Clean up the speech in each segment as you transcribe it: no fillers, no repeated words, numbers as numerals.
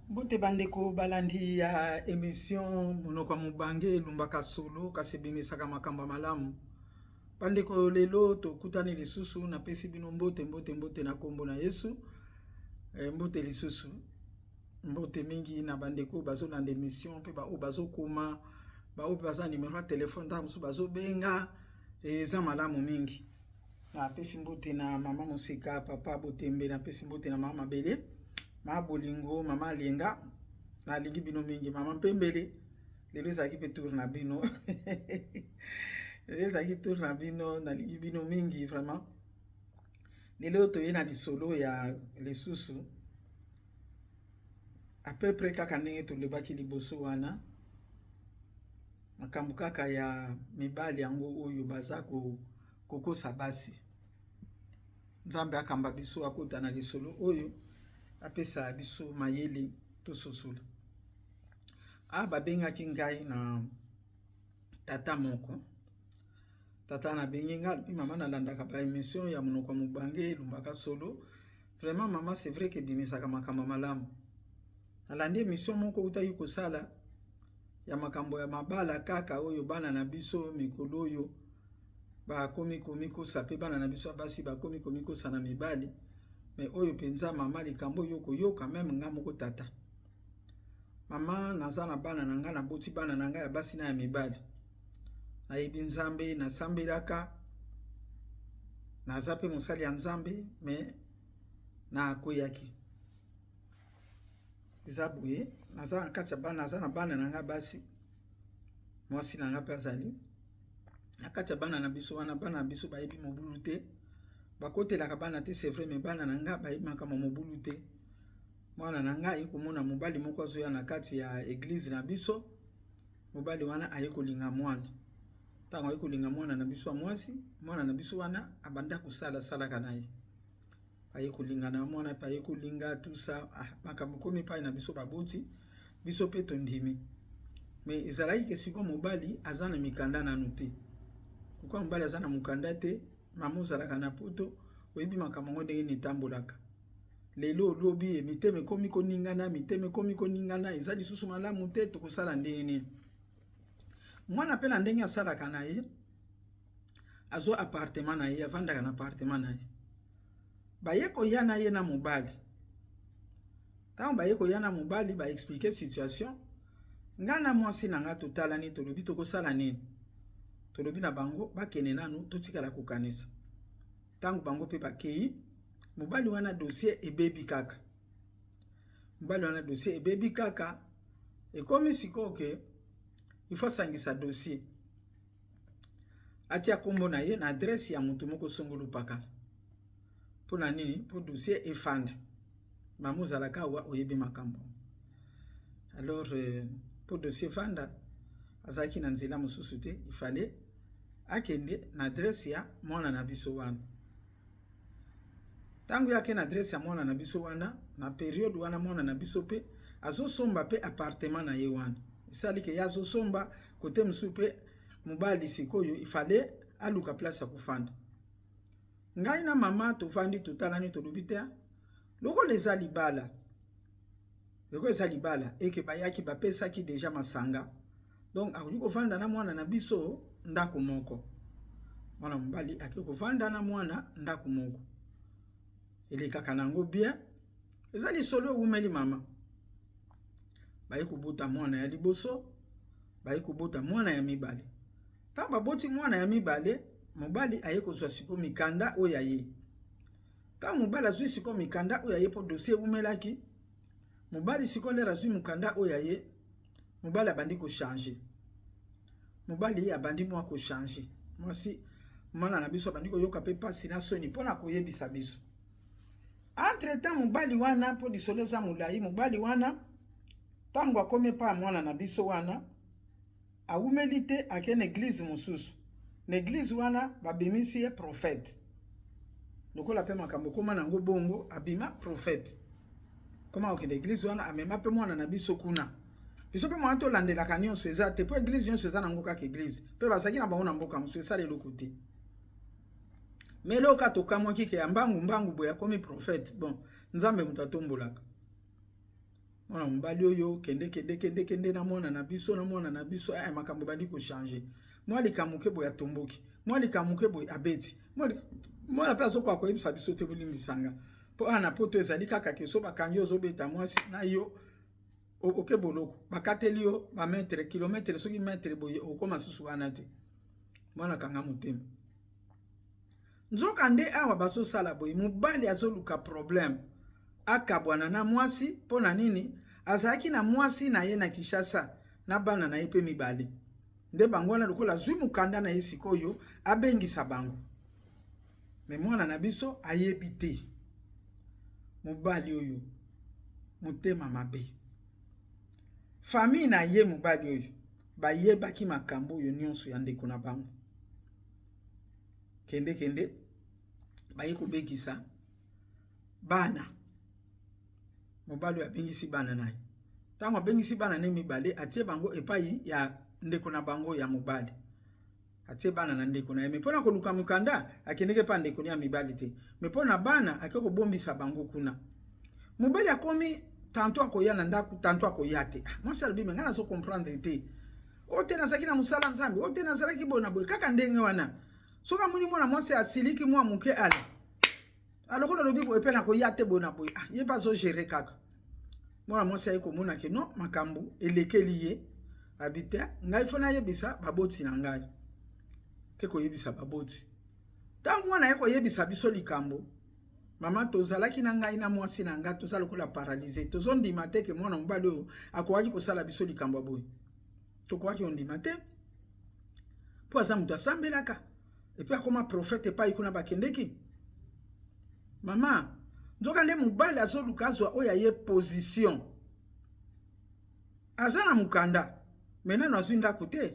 Mbote bandeko balandi ya emission monoko ya mobange elumbaka solo kasi ebimisaka makambo ya malamu. Bandeko lelo tokutani lisusu, napesi bino mbote mbote mbote na kombo na Yesu. Eh, mbote lisusu mbote mingi na bandeko bazolanda emission mpe baoyo bazokoma, baoyo mpe baza numero ya telefone ntango mosusu bazobenga, eza malamu mingi. Napesi mbote na mama Moseka, papa Botembe, napesi mbote na mama Mabele, mama Bolingo, mama Alenga, nalingi bino mingi, mama Mpembele, lelo ezalaki mpe tour na bino lelo ezalaki tour na bino, nalingi bino mingi vraiment. Lelo toye na lisolo ya lisusu à peu près kaka ndenge tolobaki liboso wana, makambo kaka ya mibali yango oyo baza kokosa basi. Nzambe akamba biso akota na lisolo oyo, apesa biso mayele tososola. A babengaki ngai na tata moko, tata nabengi ngai alobi mama nalandaka ba émission ya monoko ya mobange elumbaka solo. Vraiment mama, c'est vrai que ebimisaka makambo malamu. Nalandi émission moko outaki kosala ya makambo ya mabala kaka oyo bana na biso mikolo oyo bakomi komikosa, mpe bana na biso ya basi bakomi komikosa na mibali. Mais oyo mpenza mama, likambo oyo koyoka même nga moko tata. Mama, naza na bana na ngai, naboti bana na ngai ya basi na ya mibali, nayebi Nzambe, nasambelaka, naza mpe mosali ya Nzambe, mais nakweyaki. Eza boye, naza na kati ya bana, naza na bana na ngai basi, mwasi na ngai mpe azali na kati ya bana na biso wana. Bana na biso bayebi mobulu te, bakotelaka bana te, c'est vrai, mais bana na ngai bayebi makambo mobulu te. Mwana na ngai komona mobali moko azoya na kati ya église na biso, mobali wana aye kolinga mwana. Ntango aye kolinga mwana na biso ya mwasi, mwana na biso wana abanda kosala salaka na ye, aye kolinga na mwana mpe aye kolinga tout ça. Ah, makambo komi epai na biso baboti biso mpe tondimi. Mais ezalaki ke sikoyo mobali aza na mikanda nanu te. Pourquoi mobali aza na mokanda te? Mama, ozalaka na poto, oyebi makambo yango ndenge nini etambolaka. Lelo olobi ye mitema ekomi koningana, mitema ekomi koningana, eza lisusu malamu te, tokosala ndenge nini? Mwana mpe na ndenge asalaka na ye, azwa appartement na ye, avandaka na appartement na ye. Baye koya na ye na mobali. Ntango baye koya na mobali, baexpliquer situation. Ngai na mwasi na ngai totalani, tolobi tokosala nini? Tolobi na bango bakende nanu, totikala kokanisa. Ntango bango mpe bakei, mobali wana dossier ebebi kaka, mobali wana dossier ebebi kaka. Ekomi sikoyo ke il faut asangisa dossier, atia nkombo na ye na adresse ya motu moko songolo pakala. Mpo na nini? Mpo dossier efanda. Mama, ozalaka awa, oyebi makambo. Alors mpo dossier efanda, azalaki na nzela mosusu te, il fallait akende na adresse ya mwana na biso wana. Ntango ye ake na adresse ya mwana na biso wana, na période wana mwana na biso mpe azosomba mpe appartement na ye wana. Esali ke ye azosomba kote mosusu mpe mobali sikoyo il fallait aluka place ya kofanda. Ngai na mama tovandi, totalani, tolobi te lokola eza libala, lokola eza libala eke bayaki bapesaki déjà masanga, donc akoki kovanda na mwana na biso ndako moko. Mwana mobali akoki kovanda na mwana ndako moko, elekaka nango bien. Eza lisolo ewumeli mama. Baye kobota mwana ya liboso, baye kobota mwana ya mibale. Ntango baboti mwana ya mibale, mobali aye kozwa sikoyo mikanda oyo aye. Ntango mobali azwi sikoyo mikanda oyo aye, mpo dossier ewumelaki, mobali sikoyo lere azwi mokanda oyo aye, mobali abandi kochanger, mobali abandi mwa kochanger. Mwasi mwana na biso abandi koyoka mpe mpasi na soni mpona koyebisa biso. Entre temps mobali wana, mpo lisolo eza molai, mobali wana ntango akomi epai ya mwana na biso wana, awumeli te, ake na église mosusu. Na église wana babimisi ye prophète. Lokola mpe makambo ekóma nango bongo, abima prophète, koma kokende église wana, amema mpe mwana na biso kuna. Biso mpe mwana tolandelaka nyonso eza te, mpo église nyonso eza nango kaka église, mpe bazalaki na bango na mboka mosusu, esala eloko te. Mais eloko kaka tokamwaki ke ya mbangu mbangu boye akomi prophète. Bon, Nzambe moto atombolaka. Mwana mobali oyo kende kende kende kende na mwana na biso na mwana na biso eh, makambo ebandi kochange. Mwa likambo moke boye atomboki, mwa likambo moke boye abeti mwana mpe azokoka koyebisa biso te, bolimbisanga mpo awa na poto ezali kaka ke so bakangi ozobeta mwasi na yo, oke boloko, bakateli yo bametre kilometre, soki metre boye okokoma susu wana te. Mwana kanga motema. Nzoka nde awa bazosala boye, mobali azoluka problème akabwana na mwasi. Mpo na nini? Azalaki na mwasi na ye na Kinshasa na bana na ye mpe mibale. Nde bango wana lokola azwi mokanda na ye sikoyo abengisa bango, me mwana na biso ayebi te. Mobali oyo motema mabe, famille na ye mobali oyo bayebaki makambo oyo nyonso ya ndeko na bango. Kende kende baye kobengisa bana. Mobali oyo abengisi bana na ye. Ntango abengisi bana ne mibale, atie bango epai ya ndeko na bango ya mobali. Atie bana na ndeko na ye, me mpona koluka mokanda akendeki epai ndeko ya mibali te, me mpo na bana ake kobombisa bango kuna. Mobali akomi tanto akoya na ndako, tanto akoya te. Ah, mwasi alobi, me ngai nazo comprendre te, oyo te nazalaki na mosala Nzambe, oyo te nazalaki boye na boye. Kaka ndenge wana, soki amoni mwana mwasi asiliki mwa moke, ale alokola alobi boye mpe nakoya te, boye na boye. Ah, ye mpe azogere kaka. Mwana mwasi aye komona ke no, makambo elekeli ye. Abi te, ngai fo nayebisa baboti na ngai. Ke koyebisa baboti, ntango mwana aye koyebisa biso likambo, mama, tozalaki na ngai na mwasi na ngai, toza lokola paralysé, tozondima te ke mwana mobali oyo akokaki kosala biso likambo ya boye. Tokokaki kondima te, mpo aza moto asambelaka, et puis akoma prophète epai kuna bakendeki. Mama, nzoka nde mobali azoluka azwa oyo aye position. Aza na mokanda, me nano azwi ndako te.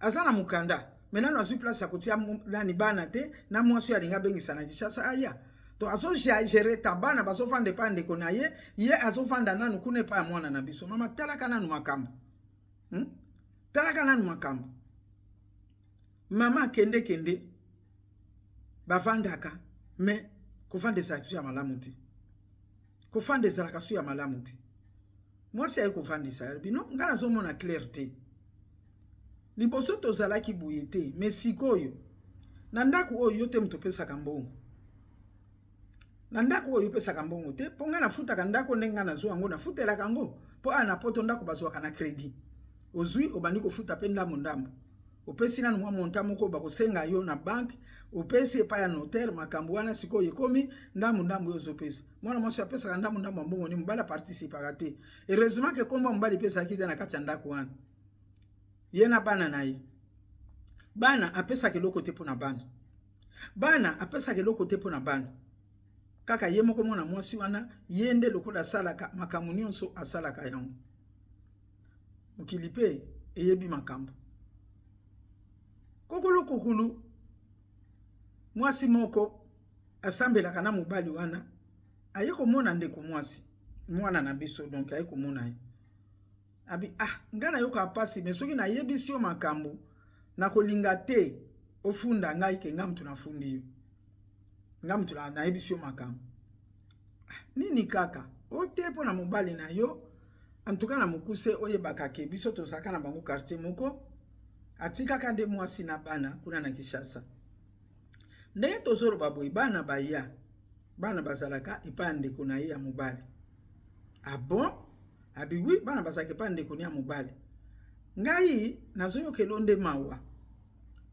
Aza na mokanda, me nano azwi place ya kotia nani bana te na mwasi oyo alingi abengisa na Kinshasa aya. To azogere ta bana bazovanda epai ya ndeko na ye, ye azovanda nanu kuna epai ya mwana na biso. Mama, talaka nanu makambo, Talaka nanu makambo. Mama, kende kende bavandaka, me kovanda ezalaka so ya malamu te, kofanda ezalaka so ya malamu te. Mwasi aye kovandisa bino, ngai nazomona clair te. Liboso tozalaki boye te, me sikoyo na ndako oyo yo te moto opesaka mbongo. Na ndako oyo opesaka mbongo te, mpo ngai nafutaka ndako ndenge ngai nazwa yango, nafutelaka yango, mpo awa na poto ndako bazwaka na crédit. Ozwi, obandi kofuta mpe ndambo ndambo, opesi nanu mwa montant moko bakosenga yo na banque, opesi epai ya notaire. Makambo wana sikoyo ekomi ndambo ndambo oyo ozopesa. Mwana mwasi apesaka ndambo ndambo ya mbongo, ni mobali aparticipaka te. Heureusement ke kombo ya mobali mpe ezalaki te na kati ya ndako wana. Ye na bana na ye, bana apesaka eloko te mpo na bana, bana apesaka eloko te mpo na bana. Kaka ye moko mwana mwasi wana, ye nde lokola asalaka makambo nyonso, asalaka yango. Mokili mpe eyebi makambo. Kokulu kokulu, mwasi moko asambelaka na mobali wana aye komona ndeko mwasi mwana na biso. Donc aye komona ye, abi: "Ah, ngai nayokaka mpasi, me soki nayebisi yo makambo, nakolinga te ofunda ngai ke ngai mutu nafundi yo, ngai mutu nayebisi yo makambo." Ah, nini kaka o te mpo na mobali na yo? Antuka na mokuse, oyebaka ke biso tozalaka na bango quartier moko. Atikaka nde mwasi na bana kuna na Kinshasa. Ndenge tozoloba boye, bana baya, bana bazalaka epai ya ndeko na ye ya mobali. Ah bon? Abi oui, bana bazalaka epai ya ndeko na ye ya mobali. Ngai nazoyokela nde mawa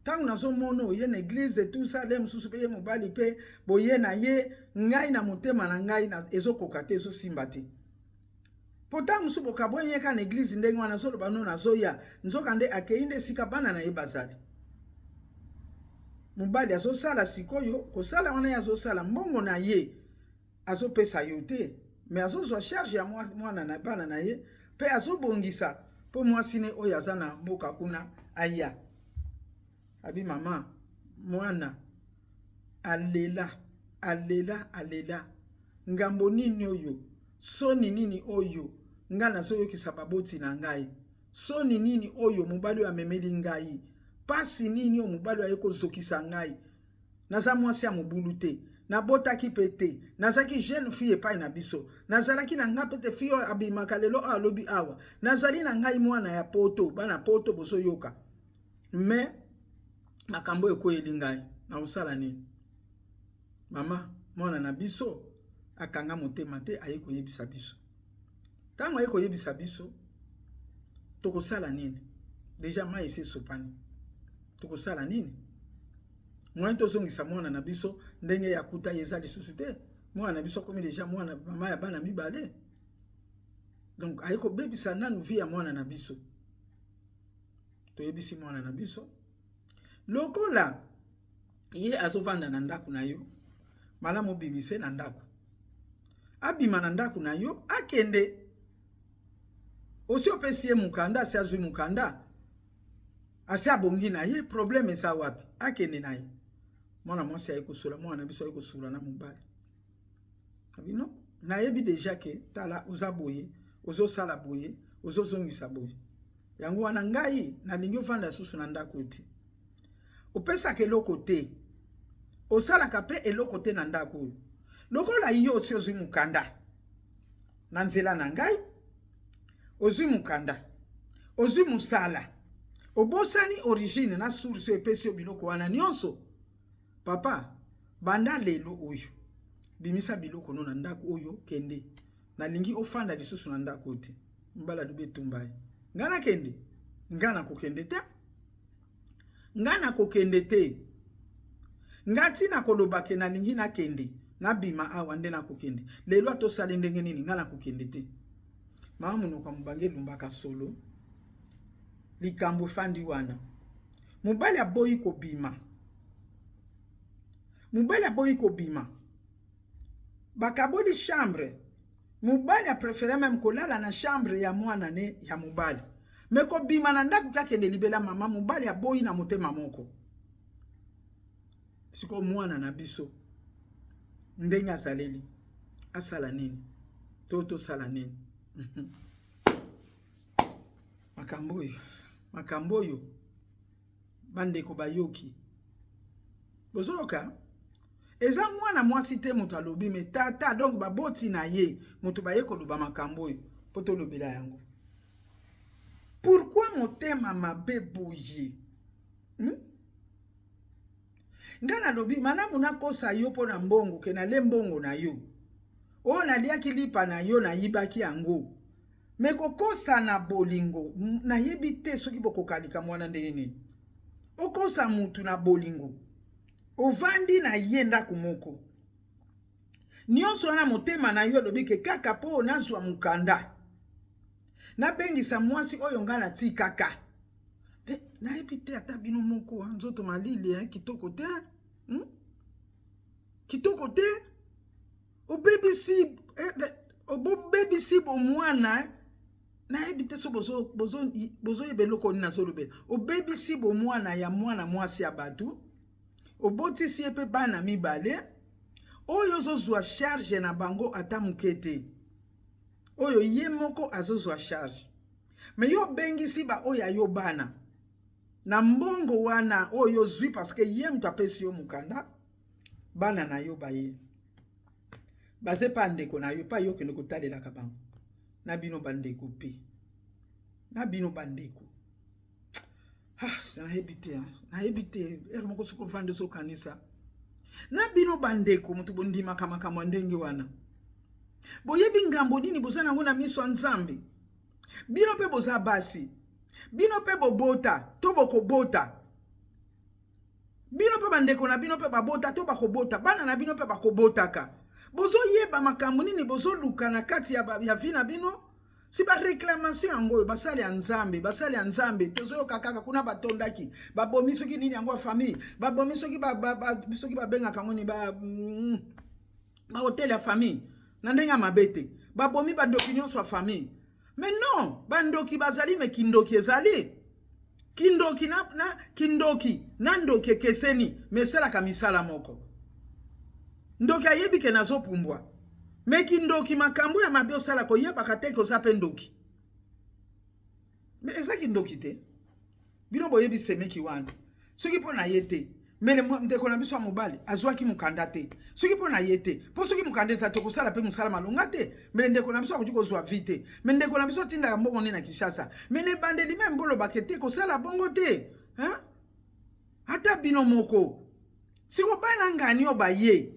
ntango nazomona oye na église, tout ça, le mosusu mpe ye mobali mpe boye na ye. Ngai na motema na ngai ezokoka te, ezosimba te, mpo ntango mosusu bokabwani ye kaka na église. Ndenge wana azoloba no nazoya, nzoka nde akei nde esika bana na ye bazali. Mobali azosala sikoyo kosala wana, ye azosala mbongo na ye, azopesa yo te, me azozwa charge ya mwana na bana na ye mpe azobongisa mpo mwasi ne oyo aza na mboka kuna aya. Abi mama, mwana alela, alela, alela. Ngambo nini oyo? Soni nini oyo ngai nazoyokisa baboti na ngai? Soni nini oyo mobali oyo amemeli ngai? Pasi nini oyo mobali oyo aye kozokisa ngai? Naza mwasi ya mobulu te. Nabotaki mpe te, nazalaki jeune fille epai na biso, nazalaki na ngai mpe te fille oyo abimaka lelo oyo alobi awa. Nazali na ngai mwana ya poto, bana poto bozoyoka. Mais makambo oyo ekweyeli ngai, nakosala nini? Mama, mwana na biso akanga motema te, aye koyebisa biso. Ntango aye koyebisa biso, tokosala nini? Deja mai esi esopani, tokosala nini? Moyen tozongisa mwana na biso ndenge ya kuta ye eza lisusu te. Mwana na biso akomi deja mwana mama ya bana mibale, donc aye kobebisa nanu vie ya mwana na biso. Toyebisi mwana na biso lokola ye azovanda na ndako na yo, malamu obimise na ndako, abima na ndako na yo, akende. Osi opesi ye mokanda, asi azwi mokanda, asi abongi na ye, problème eza wapi? Akende na ye. Mwana mwasi aye kosola, mwana na biso aye kosola na mobali. Abino, nayebi deja ke tala oza boye, ozosala boye, ozozongisa boye. Yango wana ngai nalingi ofanda susu na ndako te. Opesaka eloko te, osalaka mpe eloko te na ndako oyo. Lokola yo osi ozwi mokanda na nzela na ngai, ozwi mokanda, ozwi mosala, obosani origine na source epesi yo biloko wana nyonso. Papa, banda lelo oyo bimisa biloko no na ndako oyo, kende. Nalingi ofanda lisusu na ndako te. Mbala lobi etumba ye. Nga nakende, nga nakokende te, nga nakokende te. Nga ntina koloba ke nalingi nakende, nabima awa nde nakokende. Lelo atosali ndenge nini, nga nakokende te. Mama monoko ya mobange elumbaka solo. Likambo efandi wana. Mobali aboyi kobima. Mobali aboyi kobima. Bakaboli chambre. Mobali a préféré même kolala na chambre ya mwana ne ya mobali. Me kobima na ndako kakende libela mama, mobali aboyi na motema moko. Siko mwana na biso ndenge azaleli, asala nini? To tosala nini? Makambo oyo, makambo oyo bandeko bayoki. Bozoyoka? Eza mwana mwasi te moto alobi, me tata, donc baboti na ye moto baye koloba makambo oyo po tolobela yango. Pourquoi motema mabe boye? Nga nalobi malamu nakosa yo mpo na mbongo ke nale mbongo na yo. Oyo naliaki lipa na yo, nayibaki yango. Me kokosa na bolingo, nayebi te soki bokokalika mwana ndenge nini. Okosa mutu na bolingo, ovandi na ye ndako moko. Nyonso wana motema na yo elobi ke kaka mpo nazwa mokanda, nabengisa mwasi oyo nga natikaka. Nayebi te ata bino moko, nzoto malili, kitoko te. Kitoko te. Obebisi, obobebisi bomwana. Nayebi te so bozoyeba eloko nini nazolobela. Obebisi bomwana ya mwana mwasi ya bato, obotisi ye mpe bana mibale oyo ozozwa charge na bango ata moke te, oyo ye moko azozwa charge. Me yo obengisi ba oyo ya yo bana na mbongo wana oyo ozwi parce que ye moto apesi yo mokanda, bana na yo baye baze pa ndeko na yo, pa yo okende kotalelaka bango na bino bandeko mpe na bino bandeko. Nayebi te, nayebi te ere moko soki ovandi ozokanisa na bino bandeko, moto bondimaka makambo ya ndenge wana. Boyebi ngambo nini boza nango na miso ya Nzambe? Bino mpe boza basi, bino mpe bobota to bokobota, bino mpe bandeko na bino mpe babota to bakobota, bana na bino mpe bakobotaka. Bozoyeba makambo nini bozoluka na kati ya vie na bino? Si ba réclamation yango oyo basali ya Nzambe, basali ya Nzambe tozoyoka kaka kuna batondaki, babomi soki nini yango ya famille, babomi soki soki babengaka yango nini, ba hotel ya famille na ndenge ya mabe te, babomi bandoki nyonso ya famille. Mais non, bandoki bazali, me kindoki ezali. Kindoki na kindoki na ndoki ekeseni, me esalaka misala moko. Ndoki ayebi ke nazopumbwa, me kindoki makambo ya mabe osala koyebaka te ke oza mpe ndoki. Me eza kindoki te. Bino boyebi semeki wana soki mpo na ye te. Mbele ndeko na biso ya mobali azwaki mokanda te, soki mpo na ye te, mpo soki mokanda eza te kosala mpe mosala malonga te, mbele ndeko na biso akoki kozwa vie te. Me ndeko na biso atindaka mbongo nde na Kinshasa, me na ebandeli meme bolobaka te kosala bongo te, hein? Ata bino moko siko bana ngani oyo baye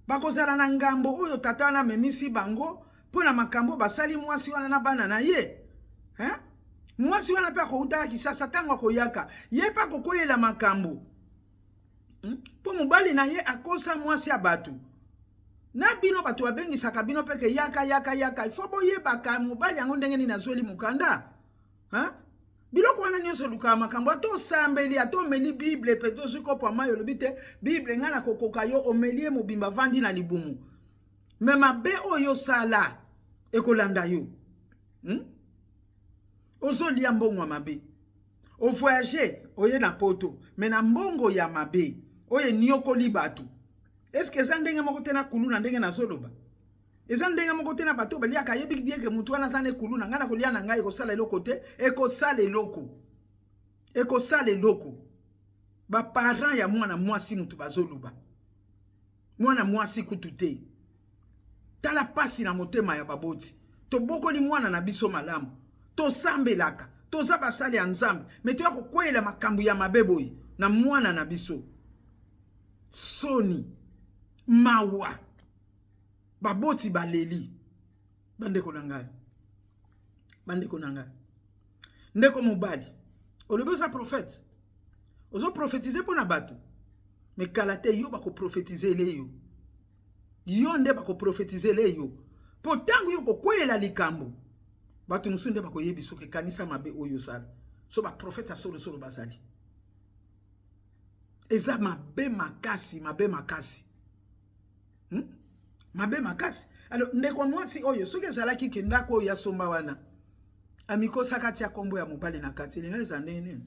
bakozala na ngambo oyo tata wana amemisi bango mpo na makambo basali mwasi wana na bana na ye, hein? Mwasi wana mpe akoutaka Kinshasa, ntango akoyaka ye mpe akokweyela makambo, Mpo mobali na ye akosa mwasi ya bato. Na bino bato babengisaka bino mpe ke yaka yaka yaka, ifo boyebaka mobali yango ndenge nini azweli mokanda, hein? Biloko wana nyonso olukaka makambo, ata osambeli, ata omeli Bible mpenza, ozwi kopo ya mai, olobi te Bible ngai nakokoka yo, omeli ye mobimba, vandi na libumu, me mabe oyo osala ekolanda yo, Ozolia mbongo ya mabe, ovoyage oye na poto me na mbongo ya mabe oyo eniokoli bato. Eske eza ndenge moko te na kuluna ndenge nazoloba? Eza ndenge moko te na bato baliaka, ayebi bien ke motu wana aza na ekuluna, ngai nakolia na ngai ekosala eloko te, ekosala eloko, ekosala eloko. Baparent ya mwana mwasi motu bazoloba, mwana mwasi kutu te. Tala pasi na motema ya baboti. Tobokoli mwana na biso malamu, tosambelaka, toza basali ya Nzambe, me toya kokweyela makambo ya mabe boye na mwana na biso. Soni, mawa, baboti baleli. Bandeko na ngai, bandeko na ngai, ndeko mobali olobi oza prophète, ozoprofetize mpo na bato, me kala te yo bakoprofetize ele yo, yo nde bakoprofetize ele yo, mpo ntango yo kokweyela likambo, bato mosusu nde bakoyebi soki ekanisa mabe oyo osala. So baprofete ya solosolo bazali, eza mabe makasi, mabe makasi, Mabe makasi. Alors ndeko mwasi oyo, soki ezalaki ke ndako oyo asomba wana amikosaka atia nkombo ya mobali na kati, elingaki ezala ndenge nini?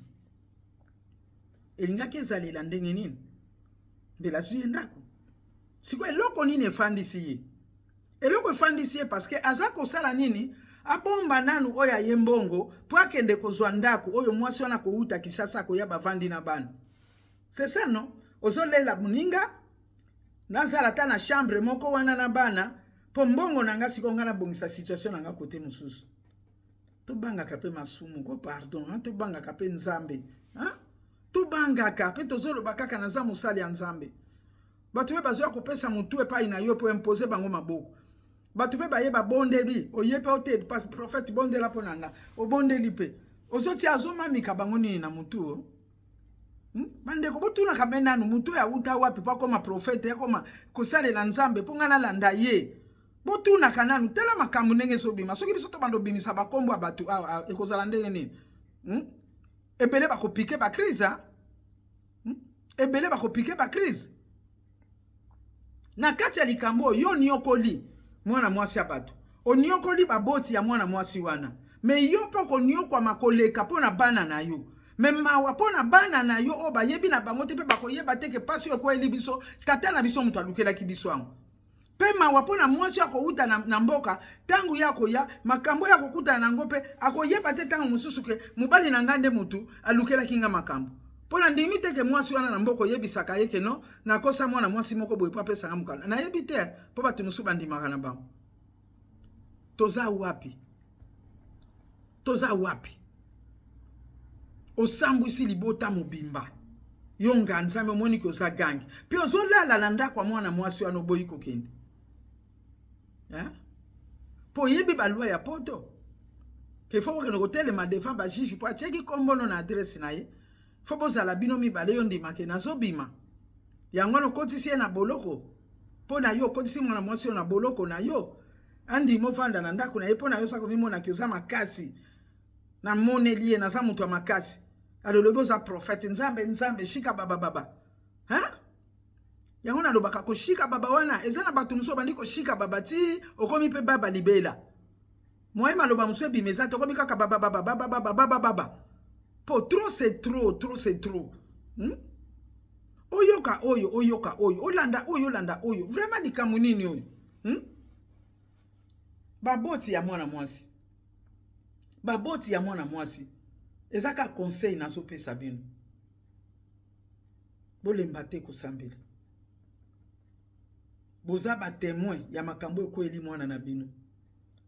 Elingaki ezalela ndenge nini? Mbela azwi ye ndako. Sikoyo eloko nini efandisi ye? Eloko efandisi ye parce que aza kosala nini? Abomba nanu oyo aye mbongo mpo akende kozwa ndako oyo mwasi wana akouta Kinshasa akoya bavandi na bana. C'est ça non? Ozolela moninga, nazala ata na chambre moko wana na bana mpo mbongo na nga sikoyo nga nabongisa situation na nga kote mosusu. Tobangaka mpe masumu ko pardon, hein? Tobangaka mpe Nzambe, hein? Tobangaka mpe, tozoloba kaka naza mosali ya Nzambe. Bato mpe bazwa kopesa motu epai na yo mpo impose bango maboko. Bato mpe baye babondeli, oye mpe ote prophète bondela mpo na nga, obondeli mpe ozotia azomamika bango nini na motu o? Bandeko botunaka mpe nanu motu oyo awuta wapi mpo akoma prophète, akoma kosalela Nzambe mpo ngai nalanda ye. Botunaka nanu, tala makambo ndenge ezobima. Soki biso tobanda obimisa bakombo ya bato awa, ekozala ndenge nini? Ebele bakopike bacrise, Ebele bakopike bacrise na kati ya likambo oyo. Yo oniokoli mwana mwasi ya bato, oniokoli baboti ya mwana mwasi wana, me yo mpo okoniokwama koleka mpo na bana na yo. Me mawa mpo na bana na yo oyo bayebi na bango te mpe bakoyeba te ke mpasi oyo ekweyeli biso, tata na biso moto alukelaki biso yango. Mpe mawa mpo na mwasi oyo akowuta na mboka, ntango ye akoya, makambo oyo akokutana na yango mpe akoyeba te ntango mosusu ke mobali na ngai nde motu alukelaki ngai makambo. Mpo na ndimi te ke mwasi wana na mboka oyebisaka ye ke no nakosa mwana mwasi moko boye mpo apesanga mokanda. Nayebi te mpo bato mosusu bandimaka na bango. Toza wapi? Toza wapi? Osambwisi libota mobimba. Yo nga Nzambe omoni ke oza gangi mpe ozolala na ndako ya mwana mwasi wana, oboyi kokende mpo oyebi balwa ya poto ke fo kokende kotelema devant bajuge mpo atiaki nkombono na adresse na ye. Fo bozala bino mibale, yo ndimake nazobima yango wana okotisi ye na boloko mpo na yo, okotisi mwana mwasi oyo na boloko na yo, andima ovanda na ndako na ye mpo na yo, oza komimonaki oza makasi. Namoneli ye naza moto ya makasi, alolobi oza prophète, Nzambe Nzambe shika baba baba, hein? Yango nalobaka koshika baba wana eza na bato mosusu obandi koshika baba ti okomi mpe baba libela, moye maloba mosusu ebima eza te, okomi kaka baba baba baba baba baba baba po trop c'est trop, trop c'est trop, Oyoka oyo, oyoka oyo, olanda oyo, olanda oyo, vraiment likambo nini oyo, Baboti ya mwana mwasi, baboti ya mwana mwasi, eza kaka conseil nazopesa bino. Bolemba te kosambela. Boza ba temoin ya makambo ekweli mwana na bino.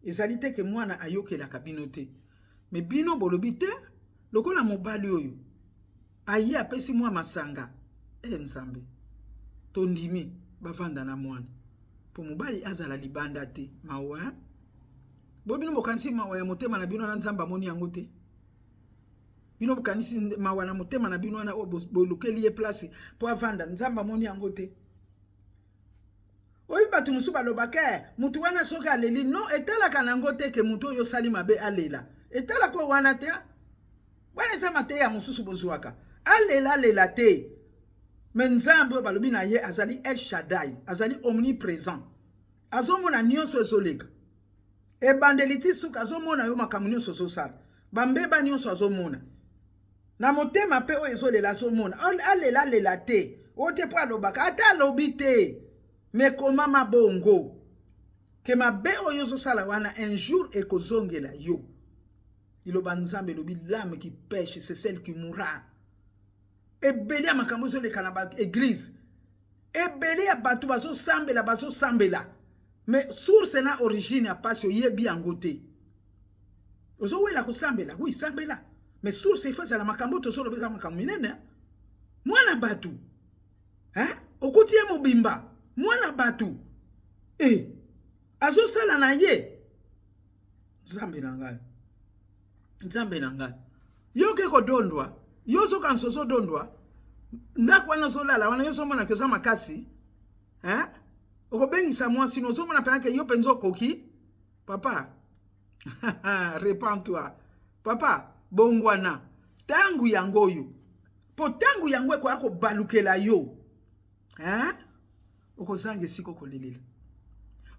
Ezali te ke mwana ayokelaka bino te. Me bino bolobi te lokola mobali oyo aye apesi mwa masanga e eh, Nzambe tondimi bavanda na mwana mpo mobali azala libanda te. Mawa hein? Bo bino bokanisi mawa ya motema na bino na Nzambe amoni yango te. Bino bokanisi mawa na motema na bino wana oyo bolukeli ye place mpo avanda, Nzambe amoni yango te. Oyo bato mosusu balobaka eh, motu wana soki aleli no, etalaka na yango te ke motu oyo osali mabe alela, etalaka oyo wana te. Wana eza mateya mosusu bozwaka, alela alela te. Me Nzambe oyo balobi na ye azali El Shaddai, azali omnipresent, azomona nyonso ezoleka ebandeli ti suka, azomona yo makambo nyonso ozosala, bambeba nyonso azomona na motema mpe oyo ezolela azomona. Alela alela te, oyo te mpo alobaka, ata alobi te, me koma mabongo ke mabe oyo ozosala wana un jour ekozongela yo. Liloba Nzambe elobi l'âme qui pêche c'est celle qui mourra. Ebele ya makambo ezoleka na ba église, ebele ya bato bazosambela bazosambela, mais source na origine ya pasi oyebi yango te. Ozowela kosambela, oui sambela, mais source il faut ezala makambo tozoloba eza makambo minene. Mwana bato hein, okuti ye mobimba mwana bato e azosala na ye. Nzambe na ngai, Nzambe na ngai, yo oke kodondwa, yo ozokanisa ozodondwa ndako wana ozolala wana, yo ozomona ke oza makasi hein? Okobengisa mwasi no, ozomona mpenza ke yo mpenza okoki. Papa repens-toi papa, bongwana ntango yango oyo, mpo ntango yango ekoya kobalukela yo hein? Okozanga esika okolelela,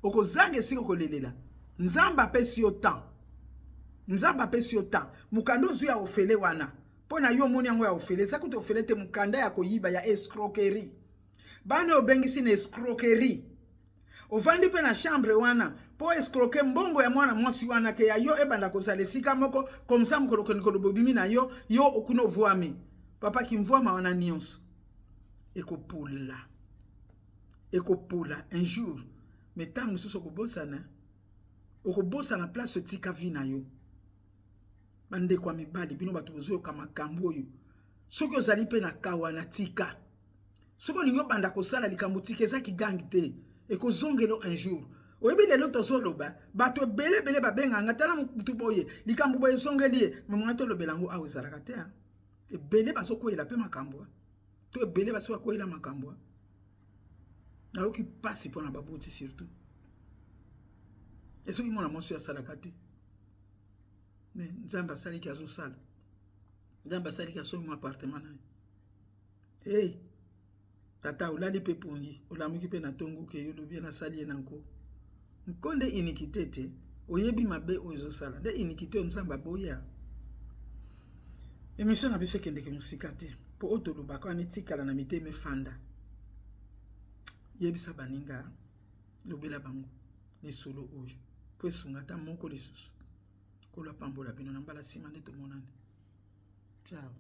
okozanga esika okolelela. Nzambe apesi yo temps, Nzambe apesi yo temps. Mokanda ozwi ya ofele wana mpo na yo omoni yango ya ofele, eza kutu ofele te, mokanda ya koyiba ya escroquerie. Bana obengisi na escroquerie, ovandi mpe na chambre wana mpo escroquer mbongo ya mwana mwasi wana ke ya yo ebanda kozala esika moko komsa mokolo kende koloba obimi na yo, yo okuna ovwami. Papa, kimvwama wana nyonso ekopola, ekopola un jour. Me ntango mosusu okobosana, okobosana place otika vie na yo. Bandeko ya mibali, bino bato bozoyoka makambo oyo, soki ozali mpe na kawa na tika, soki olingi obanda kosala likambo tika, eza kigangi te, ekozongela un jour. Oyebi lelo tozoloba bato ebele ebele babenganga, tala motu boye likambo boye ezongeli ye, me monga tolobela yango awa ezalaka te. Ebele bazokweyela mpe makambo to ebele basi bakweyela makambo. Nayoki mpasi mpona baboti, surtout esoki mwana mwasi oyo asalaka te, me Nzambe asaliki azosala, Nzambe asaliki asombi mwa appartement na ye. Hey, tata olali mpe pongi, olamuki mpe na ntongo ke yo olobi nasali ye na nko nko nde iniquité te. Oyebi mabe oyo ezosala nde iniquité oyo Nzambe aboya. Émission na biso ekendeke mosika te, mpo oyo tolobaka wana etikala na mitema efanda. Yebisa baninga, lobela bango lisolo oyo mpo esunga ata moko lisusu. Nkolo apambola bino na mbala nsima nde tomonani. Ciao.